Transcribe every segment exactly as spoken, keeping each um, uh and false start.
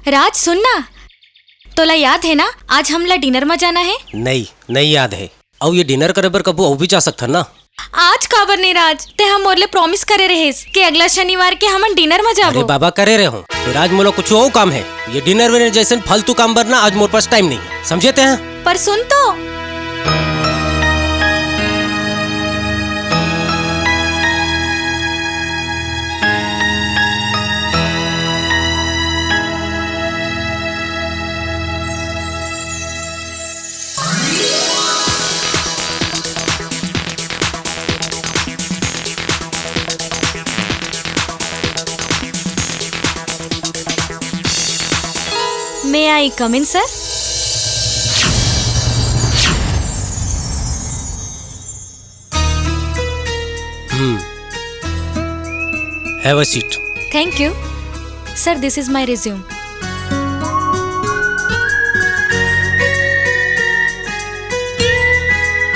राज, सुन ना, तोला याद हे ना, आज हमला डिनर म जाना हे। नहीं, नहीं याद हे। अउ ये डिनर करे बर कभू अउ भी जा सकथन ना। आज काबर नहीं राज, ते ह मोर ले प्रॉमिस करे रहेस कि अगला शनिवार के हमन डिनर म जाबो। अरे बाबा, करे रहे हूँ, फिर आज मोला कुछ अउ काम हे। ये डिनर विनर जैसन फालतू काम बर ना आज मोर पास टाइम नहीं हे, समझे ते ह? पर सुन तो। May I come in, sir? Hmm. Have a seat. Thank you. Sir, this is my resume.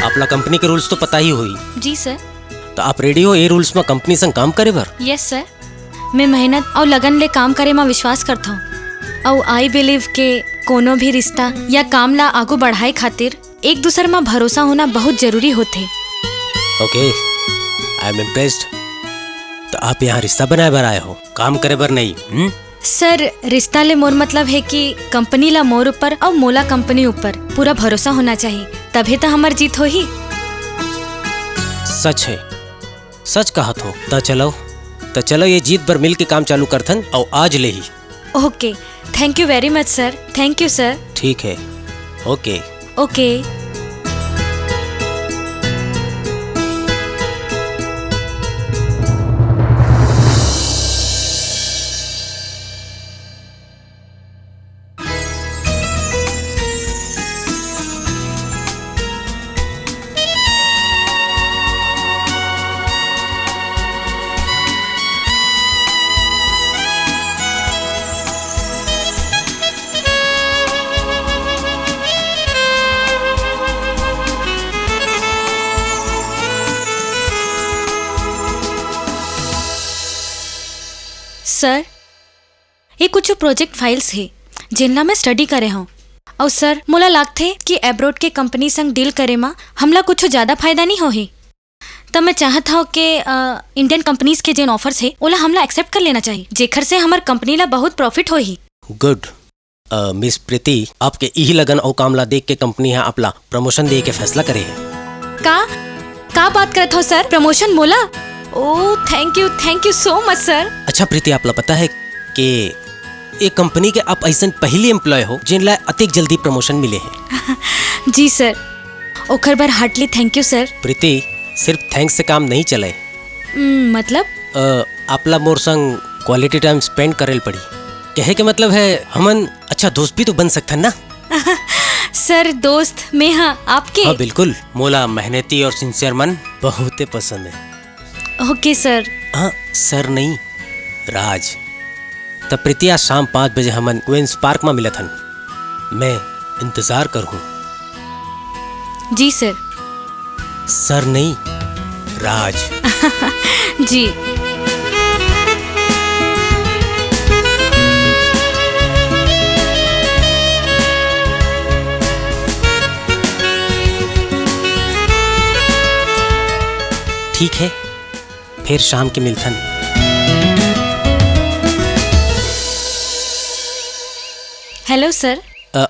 आपला कंपनी के रूल्स तो पता ही होही। जी सर। त आप रेडी हो ए रूल्स म कंपनी संग काम करे बर? यस सर, मैं मेहनत अउ लगन ले काम करे म विश्वास करथौं। अउ I believe के कोनो भी रिश्ता या काम ला आगू बढ़ाए खातिर एक दूसर म भरोसा होना बहुत जरूरी होथे। Okay, I am impressed. त आप यहाँ रिश्ता बनाए बर आए हो, काम करे बर नहीं, हम्म? सर, रिश्ता ले मोर मतलब हे कि कंपनी ला मोर ऊपर अउ मोला कंपनी ऊपर पूरा भरोसा होना चाहिए, तभे त हमर जीत होही। सच हे, सच कहत हो। त चलो, त चलो ये जीत बर मिल के काम चालू करथन अउ आज ले ही। Okay, thank you very much sir. Thank you sir. ठीक हे, okay. Okay. सर, ये कुछ प्रोजेक्ट फाइल्स हे, जेन ला मैं स्टडी करे हौं। अउ सर, मोला लागथे कि अब्रॉड के कंपनी संग डील करे म हमला कुछ ज्यादा फायदा नहीं होही। त मैं चाहत हौं कि, अ, इंडियन कंपनीज के जेन ऑफर्स हे, ओला हमला एक्सेप्ट कर लेना चाहिए, जेखर से हमर कंपनी ला बहुत प्रॉफिट होही। गुड। अ, मिस प्रीति, आपके इही लगन अउ काम ला देख के कंपनी ह आपला प्रमोशन देहे के फैसला करे हे। का, का बात करत हो सर? प्रमोशन मोला? Oh, thank you, thank you so much sir. अच्छा प्रीति, आपला पता हे कि ये कंपनी के आप अइसन पहली एम्प्लॉय हो जेन ला अतेक जल्दी प्रमोशन मिले हे। जी सर, ओखर बर हार्टली थैंक यू सर। प्रीति, सिर्फ थैंक्स से काम नहीं चले। हम्म, मतलब? अ, आपला मोर संग क्वालिटी टाइम स्पेंड करे ल पड़ी। कहे के मतलब हे, हमन अच्छा दोस्त भी तो बन सकथन ना। सर, दोस्त मैं हा आपके? हाँ बिल्कुल, मोला मेहनती और सिंसियर मन बहुते पसंद हे। ओके सर। हाँ, सर नहीं, राज। त प्रीति, आज शाम पाँच बजे हमन क्वींस पार्क म मिलत हन। मैं इंतजार करहूँ। जी सर। सर नहीं, राज। जी। ठीक हे, फेर शाम के मिलथन। Hello sir. अ,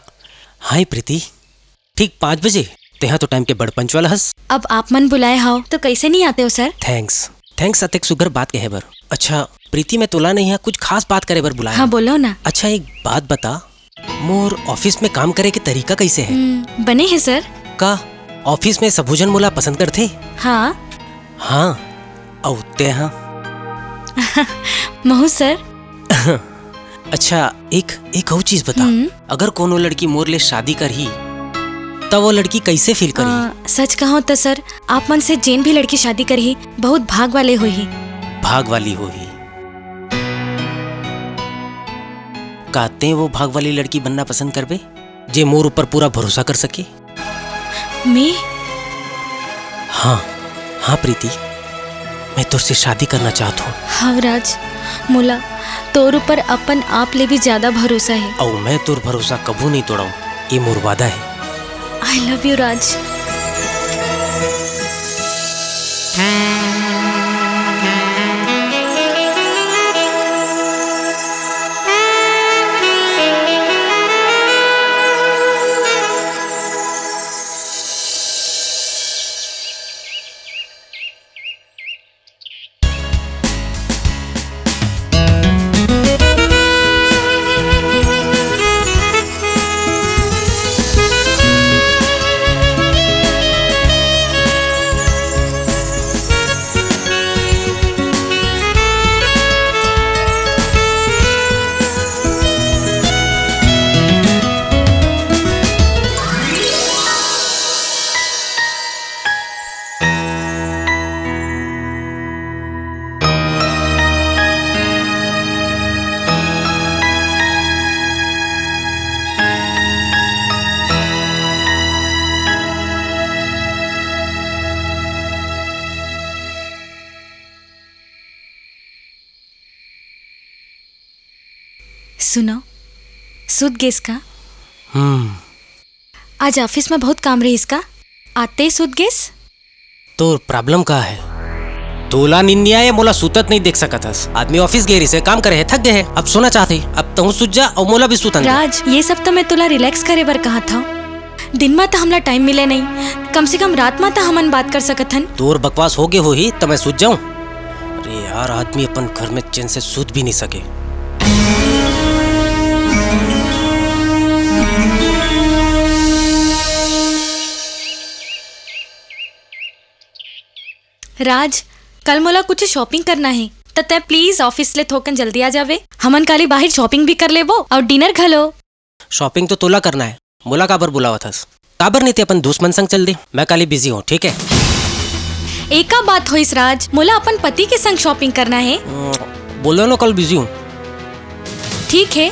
हाय प्रीति, ठीक पाँच बजे? तेहा तो टाइम के बड़ पंच वाला हस। अब आप मन बुलाए हव, तो कैसे नहीं आते हो सर? थैंक्स, थैंक्स अतेक सुघर बात कहे बर। अच्छा प्रीति, मैं तोला नहीं हा कुछ खास बात करे बर बुलाया। हाँ, बोलो ना। अच्छा एक बात बता, मोर ऑफिस में काम करे के तरीका कैसे हे? हम्म, बने हे सर। का ऑफिस में सबो झन मोला पसंद करथे? हाँ। हाँ, अउ तेहा? महू सर। अच्छा, एक, एक अउ चीज बता। हम्म। अगर कोनो लड़की मोर ले शादी करही, त वो लड़की कैसे फील करही? अ, सच कहूं त सर, आप मन से जेन भी लड़की शादी करही, बहुत भाग वाले होही। भाग वाली होही? का तें वो भाग वाली लड़की बनना पसंद करबे, जे मोर ऊपर पूरा भरोसा कर सके? मैं? हाँ, हाँ प्रीति, मैं तोर से शादी करना चाहत हूँ। हाँ राज, मोला तोर ऊपर अपन आप ले भी ज्यादा भरोसा है। अउ मैं तोर भरोसा कभू नहीं तोड़ाऊँ, ये मोर वादा है। I love you राज। सुनो, सुत गेस का? हम्म। आज ऑफिस में बहुत काम रहिस का? आते सुत गेस? तोर प्रॉब्लम का है? तोला नींद नहीं आए, मोला सुतत नहीं देख सकत हस। आदमी ऑफिस गे रहिसे, काम करे है, थक गए है, अब सोना चाहते, अब तहूँ सुत जा और मोला भी सुतन दे। राज, ये सब तो मैं तोला रिलैक्स करे बर कहा था। दिन मा तो हमला टाइम मिले नहीं, कम से कम रात मा तो हमन बात कर सकत हन। तोर बकवास हो गे होही, त मैं सुत जाऊं? अरे यार, आदमी अपन घर में चैन से सुत भी नहीं सके। राज, कल मोला कुछ शॉपिंग करना है, त तै प्लीज ऑफिस ले थोकन जल्दी आ जावे। हमन काली बाहर शॉपिंग भी कर लेबो और डिनर घलो। शॉपिंग तो तोला करना है, मोला काबर बुलावत हस? काबर नहीं ते अपन दुश्मन संग चल दे? मैं काली बिजी हूँ, ठीक है? एका बात होइस राज, मोला अपन पति के संग शॉपिंग करना है। अ, बोलो ना, कल बिजी हूँ। ठीक है,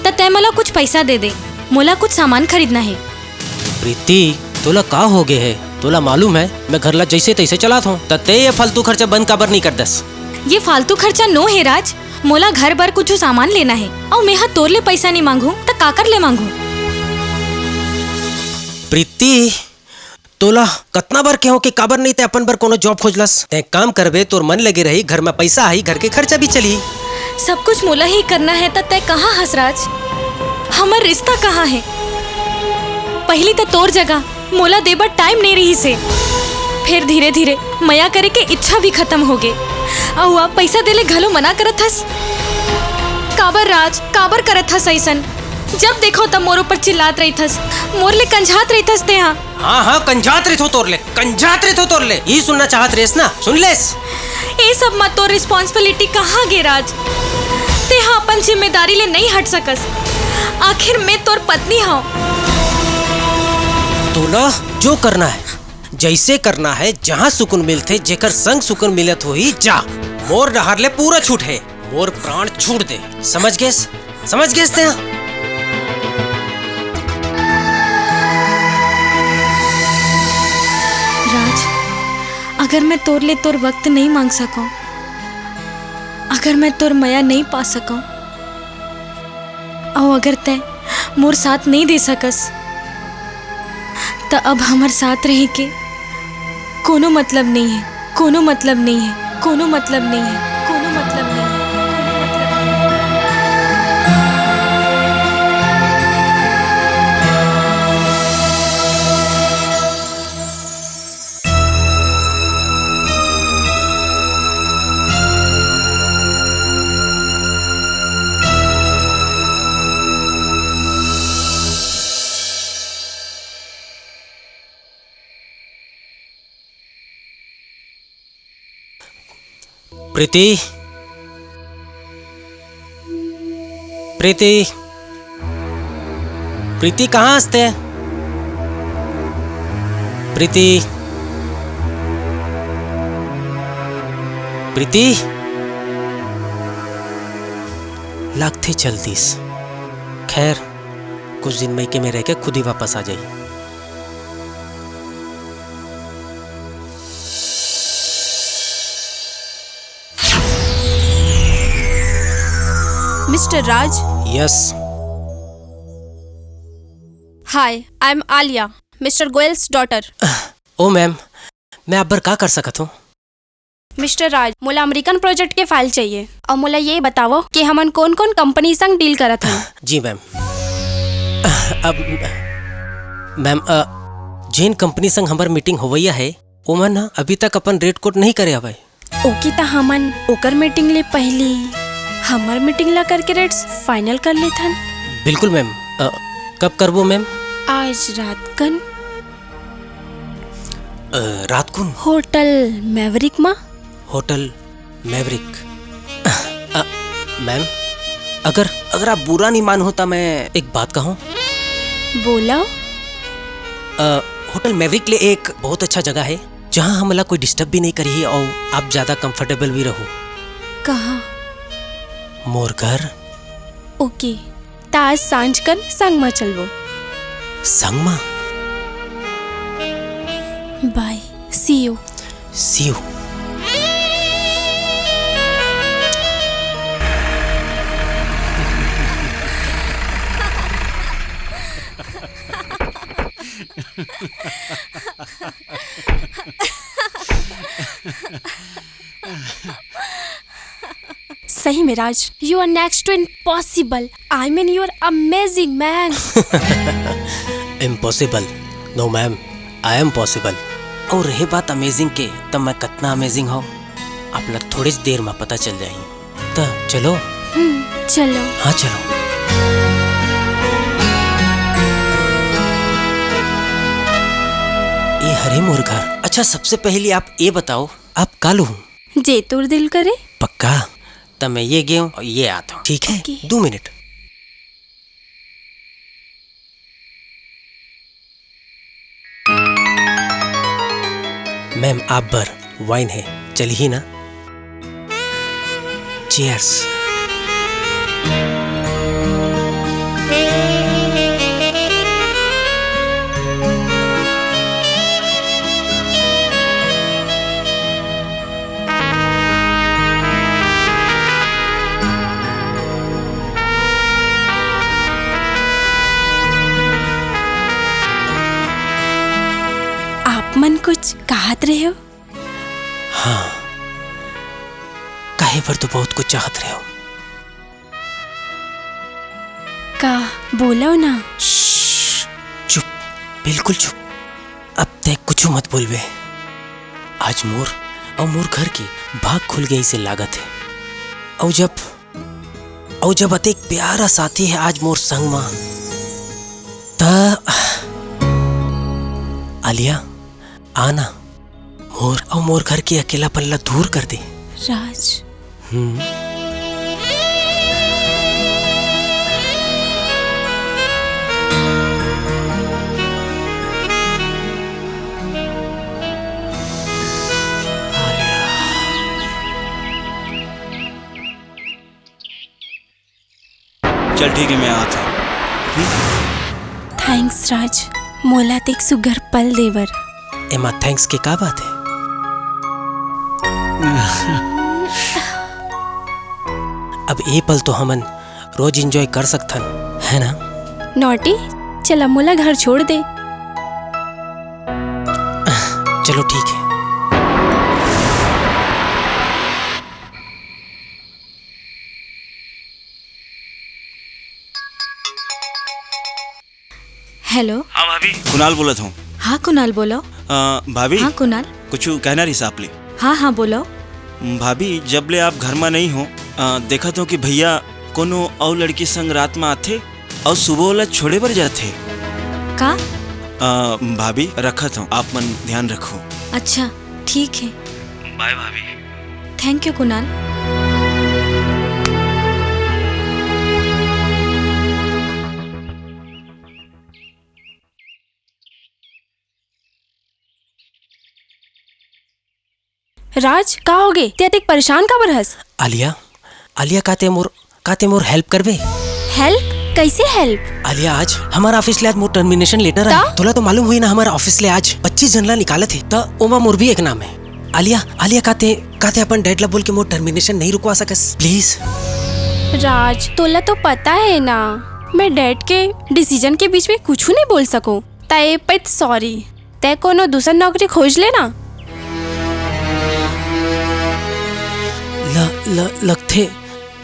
त तै मोला कुछ पैसा दे दे, मोला कुछ सामान खरीदना है। प्रीति, तोला का हो गए है? तोला मालूम है, मैं घर ला जैसे तैसे चलात हूँ, त तै ये फालतू खर्चा बंद काबर नहीं कर दस? ये फालतू खर्चा नो है राज, मोला घर बर कुछ सामान लेना है, अउ मेहा तोर ले पैसा नहीं मांगू, त काकर ले मांगू? प्रीति, तोला कतना बार कहो कि काबर नहीं तै अपन बर कोनो जॉब खोज लस? तै काम करबे, तोर मन लगे रही, घर में पैसा आई, घर के खर्चा भी चली। सब कुछ मोला ही करना है, त तै कहाँ हस राज? हमर रिश्ता कहाँ है? पहली त तोर जगह मोला देबर टाइम नहीं रहिसे, फिर धीरे धीरे मया करे के इच्छा भी खत्म हो गे। अउ अब पैसा देले घलो मना करत हस। काबर राज, काबर करत हस ऐसन? जब देखो तब मोर ऊपर चिल्लात रहिथस, मोर ले कंझात रहिथस तेहा। हाँ, हाँ, कंझात रहिथो तोर ले, कंझात रहिथो तोर ले। ई सुनना चाहत रेस ना, सुन लेस। ए सब मा तोर रिस्पॉन्सिबिलिटी कहाँ गे राज? तेहा अपन जिम्मेदारी ले नहीं हट सकस। आखिर मैं तोर पत्नी हूँ। तोला जो करना है, जैसे करना है, जहाँ सुकून मिलथे, जेकर संग सुकून मिलत होही, जा। मोर डहार ले पूरा छूट है, मोर प्राण छूट दे। समझ गेस? समझ गेस तें? राज, अगर मैं तोर ले तोर वक्त नहीं मांग सकूं, अगर मैं तोर मया नहीं पा सकूं, अउ अगर तैं मोर साथ नहीं दे सकस, त अब हमर साथ रहे के कोनो मतलब नहीं है, कोनो मतलब नहीं है, कोनो मतलब नहीं है, कोनो मतलब नहीं है, कोनो मतलब नहीं है। प्रीति, प्रीति, प्रीति, कहाँ हस तैं? प्रीति, प्रीति, लगथे चल दिस। खैर, कुछ दिन मइके में रह के खुद ही वापस आ जाही। Mister Raj? Yes. Hi, I am Alia, Mister Goel's daughter. ओ मैम, मैं आप बर का कर सकत हूँ? मिस्टर राज, मोला अमेरिकन प्रोजेक्ट के फाइल चाहिए, अउ मोला ये बतावव कि हमन कोन-कोन कंपनी संग डील करत हन। जी मैम। अब मैम, अ, जेन कंपनी संग हमर मीटिंग होवइया हे, ओमन ह अभी तक अपन रेट कोट नहीं करे हवय। ओके, त हमन ओकर मीटिंग ले पहिली हमर मीटिंग ला करके रेट्स फाइनल कर लेथन। बिल्कुल मैम। अ, कब करबो मैम? आज रात कन। अ, रात कुन? होटल मैवरिक मा। Hotel Maverick. अ, मैम, अगर, अगर आप बुरा नहीं मानो त मैं एक बात कहूँ? बोला। अ, होटल मैवरिक ले एक बहुत अच्छा जगह है, जहाँ हमला कोई डिस्टर्ब भी नहीं करी और आप ज्यादा कंफर्टेबल भी रहो। कहाँ? मोर घर। ओके, त आज सांझ कन संग म चलबो। संग म? Bye, see you. See you. सही में राज, you are next to impossible. I mean, you are amazing, man. Impossible? No, ma'am, I am possible. और रहे बात अमेजिंग के, त मैं कतना अमेजिंग हूँ, आप ला थोड़ी देर में पता चल जाही। त चलो। हम्म, चलो। हाँ, चलो। ये हरे मोर घर। अच्छा, सबसे पहले आप ये बताओ, आप कालू हूँ? जे तोर दिल करे। पक्का? त मैं ये गेहूँ और ये आता हूँ, ठीक है? ओके। दो मिनट। मैम, आप बर वाइन है, चलिए ना। चीयर्स। आप मन कुछ कहत रहे हो? हाँ, कहे बर तो बहुत कुछ चाहत रहे हो। का बोलो ना? श्श्श, चुप, बिल्कुल चुप। अब तै कुछ मत बोलबे। आज मोर अउ मोर घर के भाग खुल गई से लागत है। अउ जब, अउ जब अतेक प्यारा साथी है आज मोर संग मा, त आलिया, आना, मोर अउ मोर घर के अकेलापन ला दूर कर दे। राज। हम्म। चल ठीक है, मैं आत हूँ। थैंक्स राज, मोला तेक सुग्घर पल देबर। एमा थैंक्स के का बात है? अब ये पल तो हमन रोज एंजॉय कर सकथन, है ना? नॉटी, चल अब मोला घर छोड़ दे। चलो ठीक है। हेलो। हाँ भाभी, कुणाल बोलत हूँ। हाँ कुणाल, बोलो। अ, भाभी, हाँ कुणाल। कुछ कहना रहिस आप ले। हाँ, हाँ, बोलो। भाभी, जब ले आप घर में नहीं हो, अ, देखत हो कि भैया कोनो अउ लड़की संग रात में आथे अउ सुबह ओला छोड़े बर जाथे। का? अ, भाभी, रखत हो, आप मन ध्यान रखो। अच्छा, ठीक है। बाय भाभी। Thank you Kunal. राज, का होगे? ते अतेक परेशान काबर हस? आलिया, आलिया, का ते मोर, का ते मोर हेल्प करबे? हेल्प? कैसे हेल्प? आलिया, आज हमर ऑफिस ले आज मोर टर्मिनेशन लेटर आए। का? तोला तो मालूम होही ना, हमर ऑफिस ले आज पच्चीस जन ला निकालत हे, त ओमा मोर भी एक नाम है। आलिया, आलिया, का ते, का ते अपन डैड ला बोल के मोर टर्मिनेशन नहीं रुकवा सकस, प्लीज? राज, तोला तो पता हे ना, मैं डैड के डिसीजन के बीच में कुछू नहीं बोल सकूं। तय पइत सॉरी, तय कोनो दूसर नौकरी खोज लेना। ल, ल, लगथे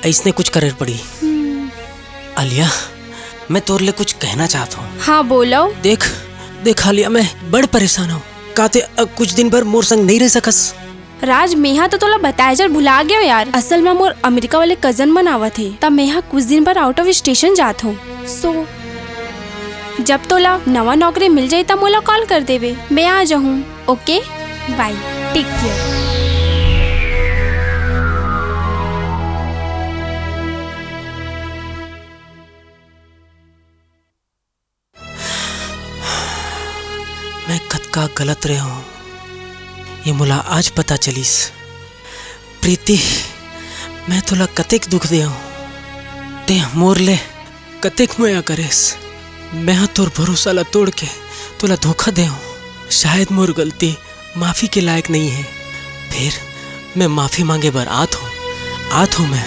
अइसने कुछ करे पड़ी। आलिया, मैं तोर ले कुछ कहना चाहत हूँ। हाँ, बोलो। देख, देख आलिया, मैं बड़ परेशान हूँ। का तय अ, कुछ दिन बर मोर संग नहीं रह सकस? राज, मेहा तो तोला बताए जर भुला गयो यार। असल में मोर अमेरिका वाले कजन मन आवत हे, त मेहा कुछ दिन बर आउट ऑफ स्टेशन जात हूँ। सो जब तोला नवा नौकरी मिल जाई, त मोला कॉल कर देबे, मैं आ जाहूँ। ओके, बाय, टेक केयर। मैं कतका गलत रहे हूँ, ये मोला आज पता चलिस। प्रीति, मैं तोला कतेक दुख दे हूँ, ते मोर ले कतेक मया करेस। मैं हा तोर भरोसा ला तोड़ के तोला धोखा दे हूँ। शायद मोर गलती माफी के लायक नहीं है, फिर मैं माफी मांगे बर आत हूँ, आत हूँ मैं।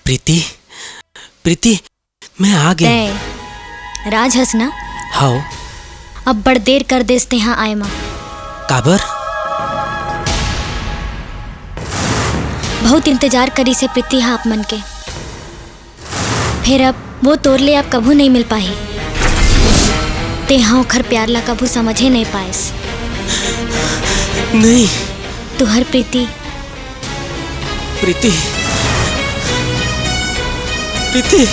प्रीति, प्रीति, मैं आ गया। तय राज हस ना? हाओ। अब्बड़ देर कर देस तेहा आए मा। काबर? बहुत इंतजार करिस हे प्रीति हा आप मन के। फेर अब वो तोर ले अब कभू नहीं मिल पाही। तेहा ओखर प्यार ला कभू समझे नहीं पाएस। नहीं। तुहर प्रीति। प्रीति। प्रीति।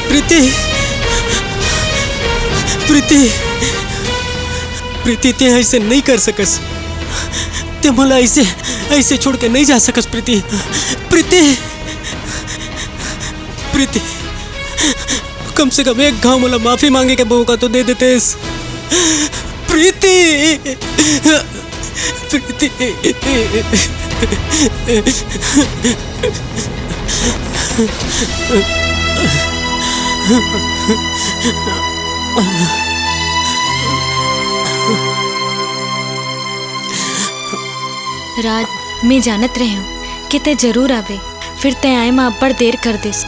प्रीति। प्रीति। प्रीति, ते ऐसे नहीं कर सकस। ते मोला ऐसे, ऐसे छोड़ के नहीं जा सकस, प्रीति। प्रीति। प्रीति। कम से कम एक घाव मोला माफी मांगे के मौका तो दे देतेस। प्रीति। प्रीति। राज, मैं जानत रहे हूँ कि तय जरूर आबे, फिर तय आए मा अब्बड़ देर कर देस।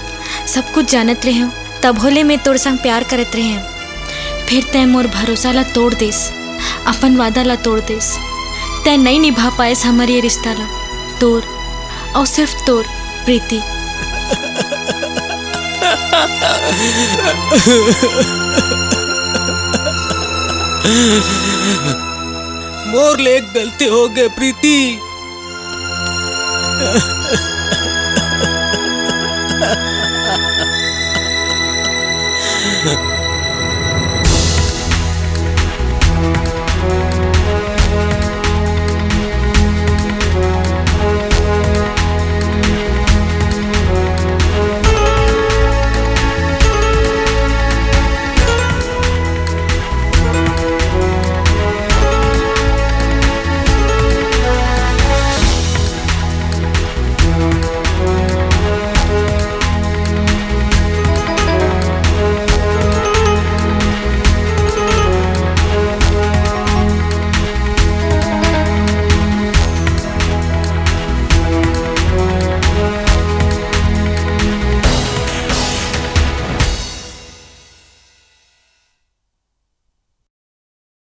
सब कुछ जानत रहे हूँ, तभो ले मैं तोर संग प्यार करत रहे हूँ, फिर तय मोर भरोसा ला तोड़ देस, अपन वादा ला तोड़ देस। तय नहीं निभा पाएस हमर ये रिश्ता ला, तोर अउ सिर्फ तोर प्रीति। मोर ले एक गलती हो गई प्रीति।